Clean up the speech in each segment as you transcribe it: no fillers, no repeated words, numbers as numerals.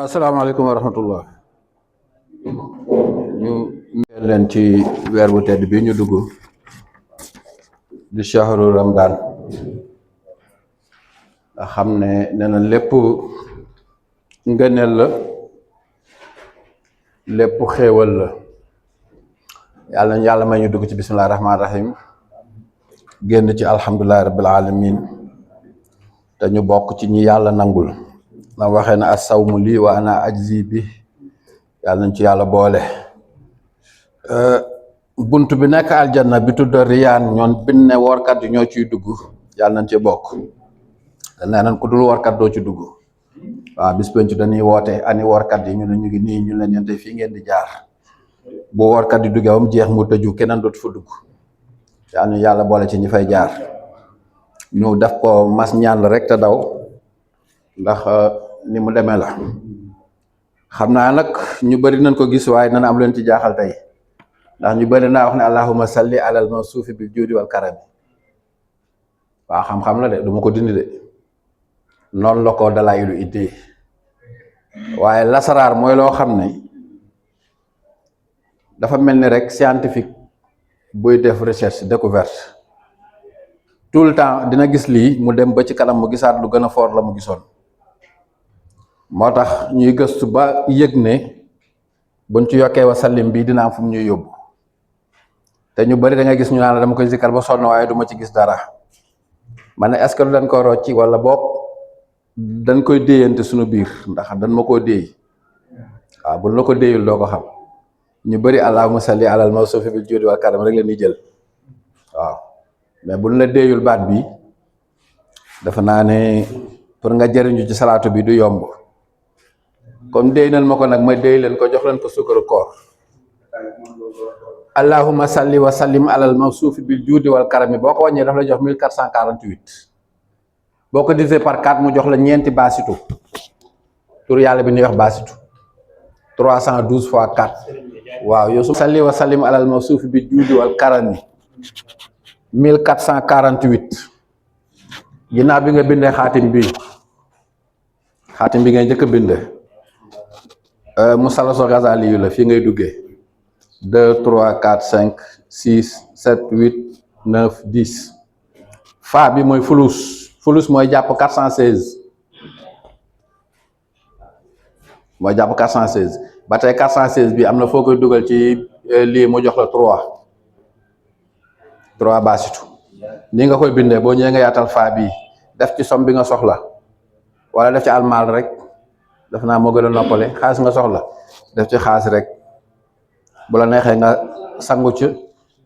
waaw asalaamaaleykum wa rahmatullah ñu ngeen leen ci weer bu tedd bi ñu dugg di shahru ramadan nga xam ne nee na lépp ngëneel la lépp xéewal la yàlla may ñu dugg ci bismillahi rahmaani rahim génn ci alhamdulillahi rabbil alamin te ñu bokk ci ñi yàlla nangul na waxee na as-sawmu lii wa ana ajzi bi yàlla nañ ci yàlla boole bunt bi nekk aljanna bi tudd riyaan ñoon bin ne woorkat yi ñoo ciy dugg yàlla nañ ci bokk nee nañ ku dul woorkat doo ci dugg waaw bis penc dañuy woote ani woorkat yi ñu ne ñu ngi nii ñu leen ñeente fii ngeen di jaar bu woorkat yi duggee ba mu jeex mu tëju keneen dootu fa dugg yàlla ñu yàlla boole ci ñi fay jaar ñu def ko mas ñaan la rek te daw ndax ni mu demee la xam naa nag ñu bëri nañ ko gis waaye dana am leen ci jaaxal tey ndax ñu bëri naa wax ne allahumma salli alal mawsuufi bil juudi wal karami waaw xam-xam la de du ma ko dindi de noonu la ko dalaayilu ittee waaye lasaraar mooy loo xam ne dafa mel ni rek scientifique buy def recherche découverte tout le temps dina gis lii mu dem ba ci kanam mu gisaat lu gën a fort la mu gisoon moo tax ñuy gëstu ba yëg ne buñ ci yokkee wa sallim bii dina am fu mu ñuy yóbbu te ñu bari da nga gis ñu naan la dama koy zikkar ba sonn waaye duma ci gis dara ma ne est-ce que lu dañ ko rocci wala boog dañ koy déyante suñu biir ndax dañ ma koo déey waaw buñ la ko déeyul doo ko xam ñu bari allahumma salli alal mawsuufi bil juudi wal karam rek la ñuy jël waaw mais buñ la déeyul baat bi dafa naa ne pour nga jëriñu ci salaatu bi du yomb comme déy nañ ma ko nag ma déy leen ko jox leen ko sukkaru koor allahumma salli wa sallim alal mawsuufi bil juudi wal karami boo ko wàññee daf la jox 1448 boo ko divisé par 4 mu jox la ñeenti baasitu tur yàlla bi ñuy wax baasitu 312 fois 4 waaw yow su salli wa sallim alal mawsuufi bil juudi wal karami 1448 ginnaaw bi nga bindee xaatim bi ngay njëkk a binde Musalasul Ghazali yu la fii ngay duggee 2 3 4 5 6 7 8 9 10 fa bi mooy fulus mooy jàpp 416 ba tey 416 bi am na foo koy dugal ci lii mu jox la 3 baasitu ni nga koy bindee boo ñëwee nga yaatal fa bi def ci som bi nga soxla wala def ci almaal rek def naa moo gën a noppale xaalis nga soxla def ci xaalis rek bu la neexee nga sangu ci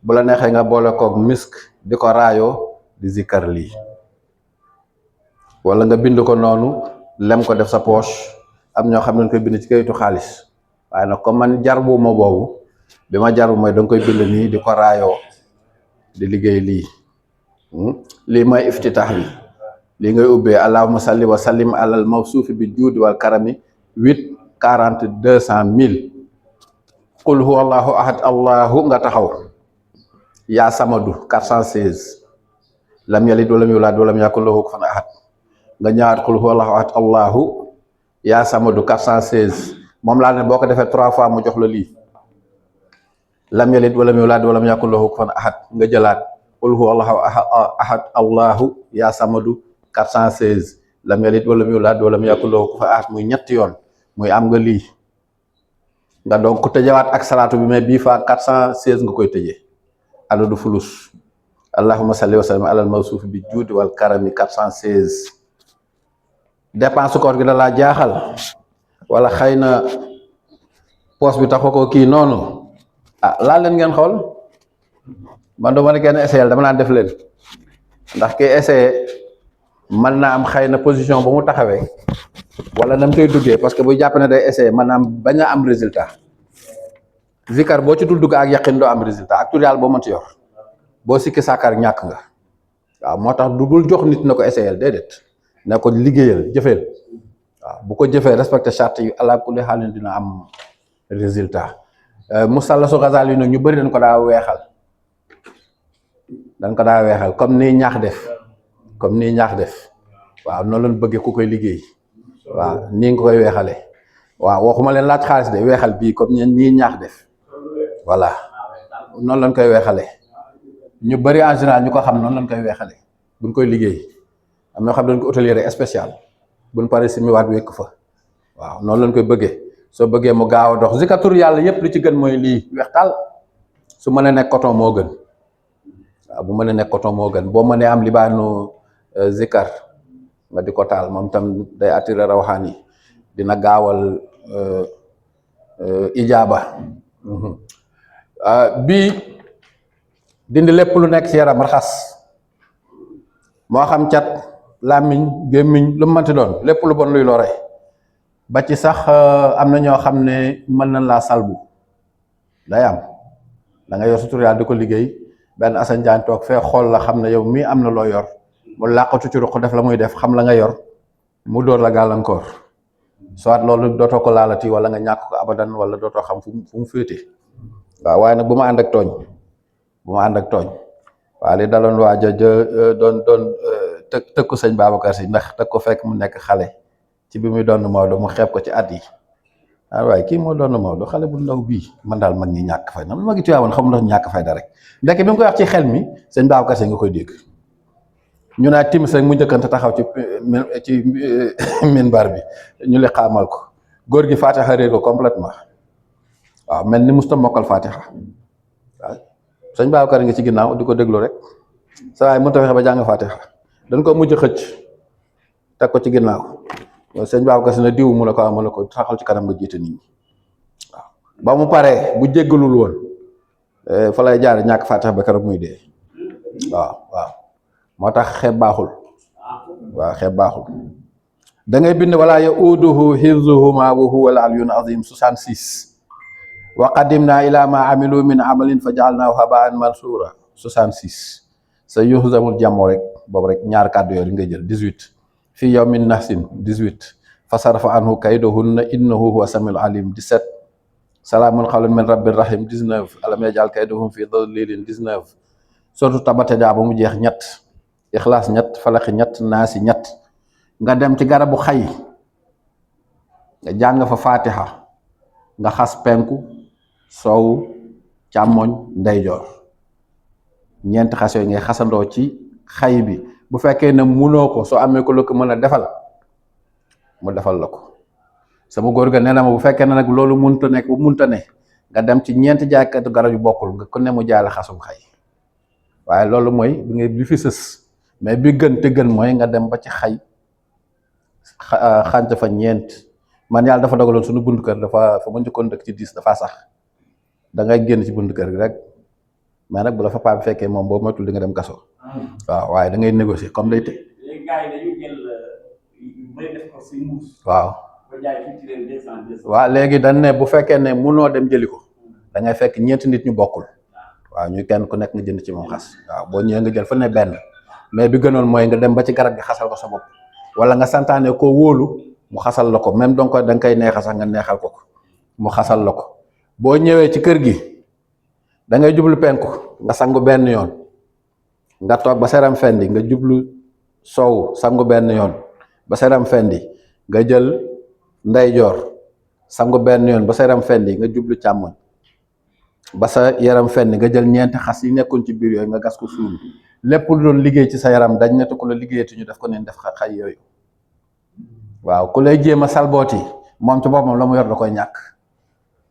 bu la neexee nga boole koog misk di ko raayoo di zikkar lii wala nga bind ko noonu lem ko def sa poche am ñoo xam ne koy bind ci kayitu xaalis waaye nag comme man jarbu ma boobu bi ma jarbu mooy danga koy bind nii di ko raayoo di liggéey lii mooy iftitaax bi lii ngay ubbee allahumma salli wa sallim alal mawsuufi bi juudi wal karami 8 40 200 1000 qul huwa allahu ahad allahu nga taxaw yaa samadu 416 lam yalid walam yulad walam yakul lahu kufuwan ahad nga ñaar qul huwa allahu ahad allahu yaa samadu 416 moom laa ne boo ko defee 3 fois mu jox la lii lam yalid walam yulad walam yakul lahu kufuwan ahad nga jëlaat qul huwa allahu ahad allahu yaa samadu 416 lam yalid walam yulad walam yakul lahu kufuwan ahad muy ñetti yoon muy am nga lii nga donc ku tëjawaat ak salaatu bi mais bii fa 416 nga koy tëjee adadu fulus allahumma salli wa sallim alal mawsuufi bi juudi wal karami 416 dépense koor gi da laa jaaxal wala xëy na poos bi taxu ko kii noonu laal leen ngeen xool man dama ne kenn essayé dama naan def leen ndax ki essayé mën naa am xëy na position ba mu taxawee wala nam koy duggee parce que buy jàpp ne day essayé mën naa am bañ a am résultat zikar boo ci dul dugg ak yaqin doo am résultat ak tur yàlla boo mënti yor boo sikki sàkkar ñàkk nga waaw moo tax du bul jox nit na ko essayé déedéet ne ko liggéeyal jëfeel waaw bu ko jëfee respecté charte yi ala kulli xaalin dina am résultat Musalasul Ghazali yi nag ñu bëri dañ ko daa weexal comme nii ñaax def waaw noonu lañ bëggee ku koy liggéey waaw nii nga koy weexale waaw waxuma leen laaj xaalis de weexal bii comme ñii ñaax def voilà noonu lañ koy weexale ñu bari en général ñu ko xam noonu lañ koy weexale buñ koy liggéey am na xam dañ ko hôtelier spécial buñ paree si miwaat wékk fa waaw noonu lañ koy bëggee soo bëggee mu gaaw a dox zikatur yàlla yépp li ci gën mooy lii weextaal su mën a nekk coton moo gën waaw bu mën a nekk coton moo gën boo mënee am libaanu zikar nga di ko taal moom tam day attirer rawxaan yi dina gaawal ijaaba bii dindi lépp lu nekk ci yaram raxas moo xam cat làmmiñ gémmiñ lu mënti doon lépp lu bon luy lore ba ci sax am na ñoo xam ne mën nañ laa salbu day am da nga yor sutur yàlla di ko liggéey benn Assane Diagne toog fee xool la xam ne yow mii am na loo yor mu làqatu ci ruq def la muy def xam la nga yor mu dóor la gàllankoor soit loolu dootoo ko laalati wala nga ñàkk ko abadan wala dootoo xam fu mu féete waaw waaye nag bu ma ànd ak tooñ waaw li daloon waaja doon tëkku sëñ Babacar Si ndax tëg ko fekk mu nekk xale ci bi muy doon Maodo mu xeeb ko ci at yi waaye kii moo doon Maodo xale bu ndaw bii man daal mag ñi ñàkk fay na ma gi tuyaawoon xam ndax ñàkk fay da rek ndekk bi mu koy wax ci xel mi sëñ Babacar Si nga koy dégg ñu naa timis rek mu njëkkante taxaw ci minbar bi ñu li xaamal ko góor gi Fatiha réer ko complètement waaw mel ni musta mokkal Fatiha waaw sëñ Babacar nga ci ginnaaw di ko déglu rek sa waay mënut a fexe ba jàng Fatiha dañ ko mujj xëcc teg ko ci ginnaaw sëñ Babacar Si na diw mu ne ko am na ko taxal ci kanam nga jiite nit ñi waaw ba mu paree bu jéggalul woon fa lay jaar ñàkk Fatiha ba keroog muy dee waaw moo tax xeeb baaxul waaw xeeb baaxul da ngay bind wala yauduhu hifzuhuma wa huwa al-aliyyul azim 66 wa qadimna ila ma amilu min amalin fa ja'alnahu haba'an mansura 66 sa yuhzamul jamo rek boobu rek ñaar kàddu yooyu nga jël 18 fi yawmin nahsin 18 fasarfa anhu kayduhunna innahu huwa samiul alim 17 salamun qawlan min rabbir rahim 19 alam yaj'al kayduhum fi dhalilin 19 surtout tabata daa ba mu jeex ñett ixlaas ñett falaxi ñett naasi ñett nga dem ci garabu xay nga jàng fa Fatiha nga xas penku soowu càmmoñ ndeyjoor ñeenti xas yooyu ngay xasandoo ci xay bi bu fekkee ne munoo ko soo amee ko la ko mën a defal mu defal la ko sama góor ga nee na ma bu fekkee ne nag loolu munta nekk bu munta ne nga dem ci ñeenti jaaykatu garab yu bokkul nga ko ne mu jaay la xasum xay waaye loolu mooy bi fi sës mais bi gën te gën mooy nga dem ba ci xay xànc fa ñeent man yàlla dafa dogaloon suñu buntu kër dafa fa ma njëkkoon dëkk ci 10 dafa sax da ngay génn ci buntu kër gi rek mais nag bu la fa paa bi fekkee moom boo moytul di nga dem kaso waaw waaye da ngay négocier comme day tëj waaw léegi dañ ne bu fekkee ne munoo dem jëli ko da ngay fekk ñeenti nit ñu bokkul waaw ñu kenn ku nekk nga jënd ci moom xas waaw boo ñëwee nga jël fa ne benn mais bi gënoon mooy nga dem ba ci garab gi xasal ko sa bopp wala nga santaane koo wóolu mu xasal la ko même donc da nga koy neexal sax nga neexal ko mu xasal la ko boo ñëwee ci kër gi da ngay jublu penku nga sangu benn yoon nga toog ba seram fendi nga jublu soow sangu benn yoon ba seram fendi nga jël ndeyjoor sangu benn yoon ba seram fendi nga jublu càmmoñ ba sa yaram fenn nga jël ñeenti xas yi nekkoon ci biir yooyu nga gas ko suul lépp lu doon liggéey ci sa yaram dañ ne ko la liggéeyati ñu def ko neen def xay yooyu waaw ku lay jéem a salbooti moom ci boppam la mu yor da koy ñàkk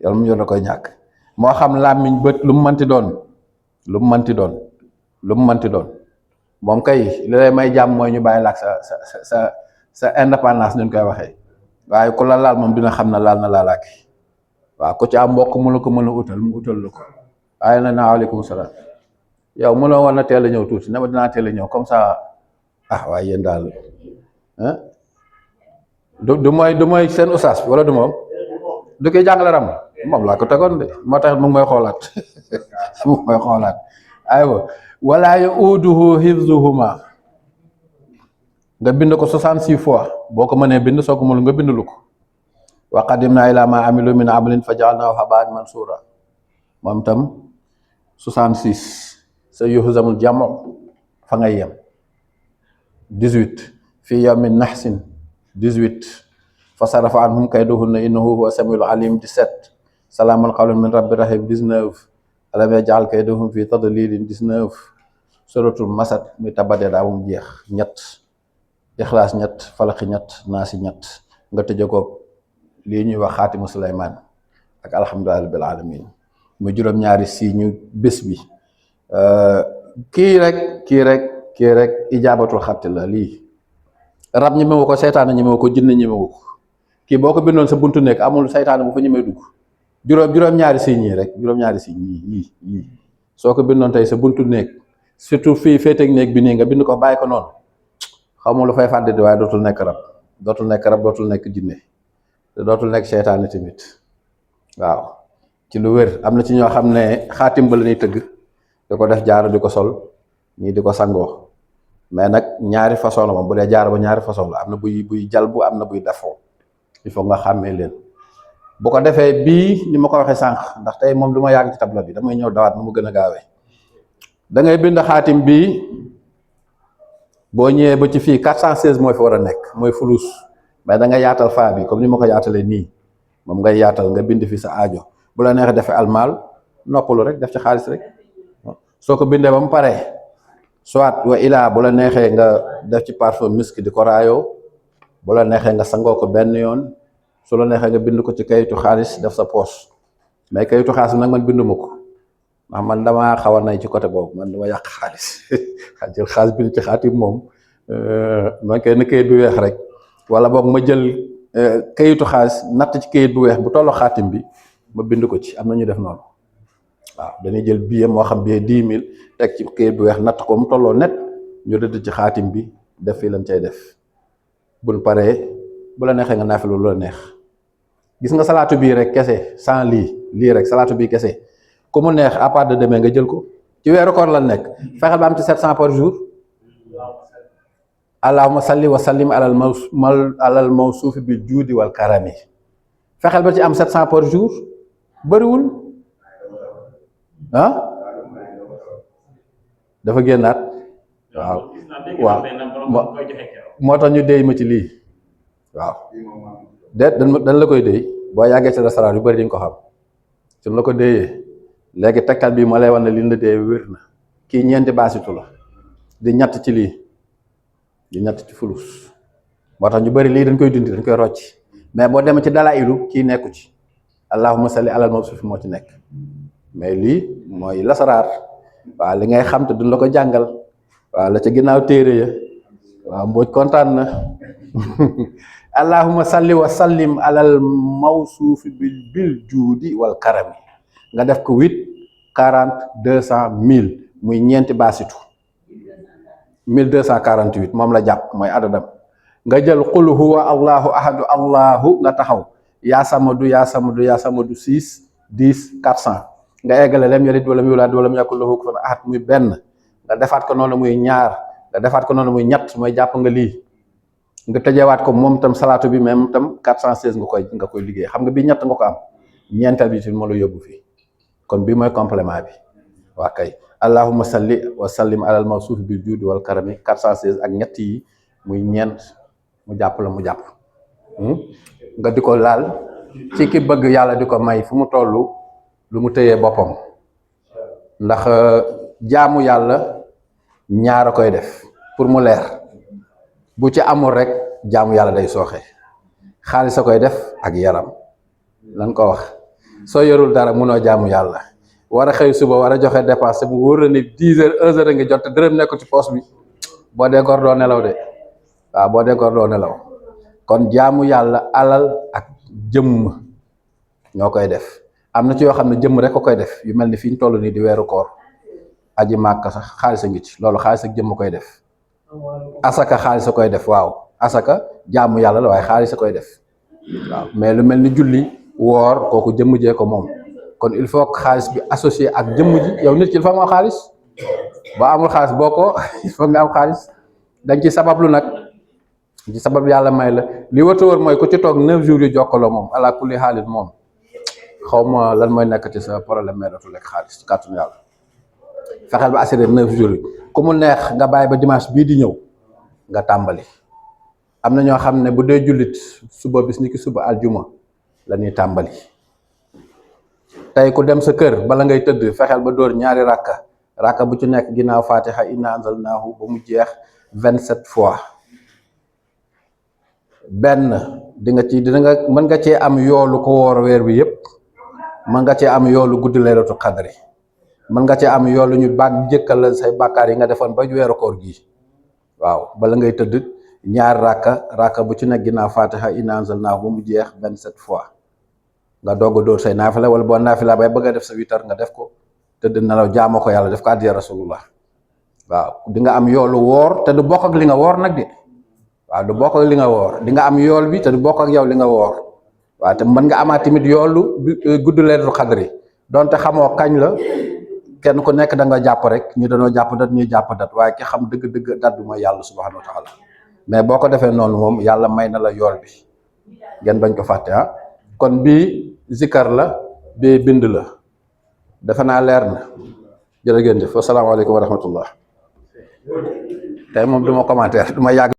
yow mu yor da koy ñàkk moo xam làmmiñ bët lu mu mënti doon moom kay li lay may jàmm mooy ñu bàyyi laak sa indépendance ñu koy waxee waaye ku la laal moom dina xam ne laal na laalaaki waaw ku ci am mbokk mu la ko mën a utal mu utal la ko waaye na waaleykum salaam yow mënoo woon na teel a ñëw tuuti ne ma dinaa teel a ñëw comme ça waaye yéen daal du mooy seen ustaas wala du moom du koy jàngale ram moom laa ko tegoon de moo tax mu ngi may xoolaat aywa wala yauduhu hifzuhuma nga bind ko 66 fois boo ko mënee bind soo ko mënul nga bind lu ko wa qadimna ila ma amilu min amalin fa ja'alnahu haba'an mansura moom tam 66 sa yuhzamul jamu fa ngay yem 18 fi yawmin nahsin 18 fa sarafa anhum kayduhunna innahu huwa samiul alim 17 salaamun qawlan min rabbi rahim 19 alam yaj'al kaydahum fi tadlilin 19 suratul masad muy tabade daa mu jeex ñett ixlaas ñett falaqi ñett naasi ñett nga tëje ko lii ñuy wax xaatimu Suleymaan ak alhamdulillahi rabbil alamin mu juróom-ñaari si ñu bés bi kii rek ijaabatul xatti la lii rab ñemewu ko seytaane ñemewu ko jinne ñemewu ko kii boo ko bindoon sa buntu nekk amul seytaane bu fa ñemee dugg juróom-ñaari si ñii rek juróom-ñaari si yii soo ko bindoon tey sa buntu nekk surtout fii féeteeg néeg bi nii nga bind ko bàyyi ko noonu xamul lu fay fàdde di waaye dootul nekk rab dootul nekk jinne te dootul nekk seytaane tamit waaw ci lu wér. am na ci ñoo xam ne xaatim ba la ñuy tëgg di ko def jaaro di ko sol ñii di ko sangoo mais nag ñaari façon la moom bu dee jaaro ba ñaari façon la am na buy jalbu am na buy dafoo il faut nga xàmmee leen. bu ko defee bii ni ma ko waxee sànq ndax tey moom du ma yàgg ci tableau bi damay ñëw dawaat nu mu gën a gaawee da ngay bind xaatim bii boo ñëwee ba ci fii 416 mooy fi war a nekk mooy fulus mais da nga yaatal faa bi comme ni ma ko yaatalee nii moom ngay yaatal nga bind fi sa aajo bu la neexee defee almaal noppalu rek def ci xaalis rek soo ko bindee ba mu paree soit wa ilaa bu la neexee nga def ci parfum misk di ko raayoo bu la neexee nga sangoo ko benn yoon su la neexee nga bind ko ci kayitu xaalis def sa poche mais kayitu xaalis nag man binduma ko ndax man damaa xaw a nay ci côté boobu man dama yàq xaalis jël xaalis bind ci xaatim moom man kay na kayit bu weex rek wala boog ma jël kayitu xaalis natt ci kayit bu weex bu tolloo xaatim bi ma bind ko ci am na ñu def noonu waaw dañuy jël billet moo xam billet 10 000 teg ci kayit bu weex natt ko mu tolloo net ñu rëdd ci xaatim bi def fii lañ cay def buñ paree bu la neexee nga naafi lu la neex. gis nga salaatu bii rek kese sans lii rek salaatu bii kese ku mu neex à part de demain nga jël ko ci weeru koor la nekk fexeel ba am ci 700 par jour. allahumma salli wa sallim alal mawsuufi bil juudi wal karami fexeel ba ci am 700 par jour bëriwul ah dafa génnaat waaw moo tax ñu déy ma ci lii waaw dañ la koy déy boo yàggee ci restaurant yu bëri di nga ko xam suñ la ko déyee léegi tegtal bii moo lay wan ne liñ la déyee wér na kii ñeenti baasitu la di ñett ci lii di ñett ci fulus moo tax ñu bëri lii dañ koy dindi dañ koy rocc mais boo demee ci dalailu kii nekku ci allahumma salli alal mawsuuf moo ci nekk mais lii mooy lasaraar waaw li ngay xam te duñ la ko jàngal waaw la ca ginnaaw téere ya waaw mbooj kontaan na allahumma salli wa sallim alal mawsuufi bil juudi wal karami nga def ko 8 40 200 1000 muy ñeenti baasitu 1248 moom la jàpp mooy adadam nga jël qul huwa allahu ahadu allahu nga taxaw yaa samadu 6 10 400 nga eggale lam yalid walam yulad walam yakul lahu kufuwan ahad muy benn nga defaat ko noonu muy ñaar nga defaat ko noonu muy ñett mooy jàpp nga lii nga tëjewaat ko moom tam salaatu bi même tam 416 nga koy liggéey xam nga bii ñett nga ko am ñeenteel bi ci moo la yóbbu fii kon bii mooy complément bi waa kay allahumma salli wa sallim alal mawsuuf bil juudi wal karami 416 ak ñett yi muy ñeent mu jàpp la mu jàpp nga di ko laal ci ki bëgg yàlla di ko may fu mu toll lu mu tëyee boppam ndax jaamu yàlla ñaar a koy def pour mu leer bu ci amul rek jaamu yàlla day sooxe xaalis a koy def ak yaram lan ko wax soo yorul dara munoo jaamu yàlla war a xëy suba war a joxe dépense bu wóor na ni 10 heures 11 heures nga jot te dërëm nekk ci poche bi boo dee gor doo nelaw de waaw boo dee gor doo nelaw kon jaamu yàlla alal ak jëmm ñoo koy def am na ci yoo xam ne jëmm rek ko koy def yu mel ni fi ñu toll nii di weeru koor aji màkk sax xaalis a ngi ci loolu xaalis ak jëmm koy def asaka xaalis a koy def waaw asaka jaamu yàlla la waaye xaalis a koy def waaw mais lu mel ni julli woor kooku jëmm jee ko moom kon il faut que xaalis bi associé ak jëmm ji yow nit ki il faut nga am xaalis boo amul xaalis boo ko il faut nga am xaalis dañ ci sabablu nag ci sabab yàlla may la li wëtu wër mooy ku ci toog 9 jours yu jokkaloo moom ala kulli xaalis moom xaw ma lan mooy nekk ci sa problème mais dootu lekk xaalis ci kàttanu yàlla fexeel ba assuré 9 jours yi ku mu neex nga bàyyi ba dimanche bii di ñëw nga tàmbali am na ñoo xam ne bu dee jullit suba bis ni ki suba aljuma la ñuy tàmbali. tey ku dem sa kër bala ngay tëdd fexeel ba dóor ñaari rakka bu ci nekk ginnaaw fatiha inna anzalnaahu ba mu jeex 27 fois. benn dina nga mën nga cee am yoolu ko woor weer bi yépp, mën nga cee am yoolu guddi laylatul qadri, mën nga cee am yoolu ñu jëkkal say bàkkaar yi nga defoon ba weeru koor gi. waaw bala ngay tëdd ñaar rakka bu ci nekk ginnaaw fatiha inna anzalnaahu ba mu jeex 27 fois nga doog a dóor say naafila, wala boo naafila bay bëgg a def sa witar nga def ko tëdd nelaw jaamoo ko yàlla def ko addiya rasulullah. waaw di nga am yoolu woor te du bokk ak li nga woor nag de. waaw du bokk ak li nga woor, di nga am yool bi te du bokk ak yow li nga woor. waaw te mën nga amaat tamit yoolu guddi laylatul qadri donte xamoo kañ la, kenn ku nekk da nga jàpp rek, ñu dañoo jàpp dat ñuy jàpp dat, waaye ki xam dëgg-dëgg dat bi mooy yàlla subhanahu wa taala. mais boo ko defee noonu moom yàlla may na la yool bi, ngeen bañ ko fàtte. kon bii zikar la, bii bind la, defe naa leer na. jërë ngeen jëf, asalaamaaleykum wa rahmatullah. tey moom du ma commentaire, du ma yàgg.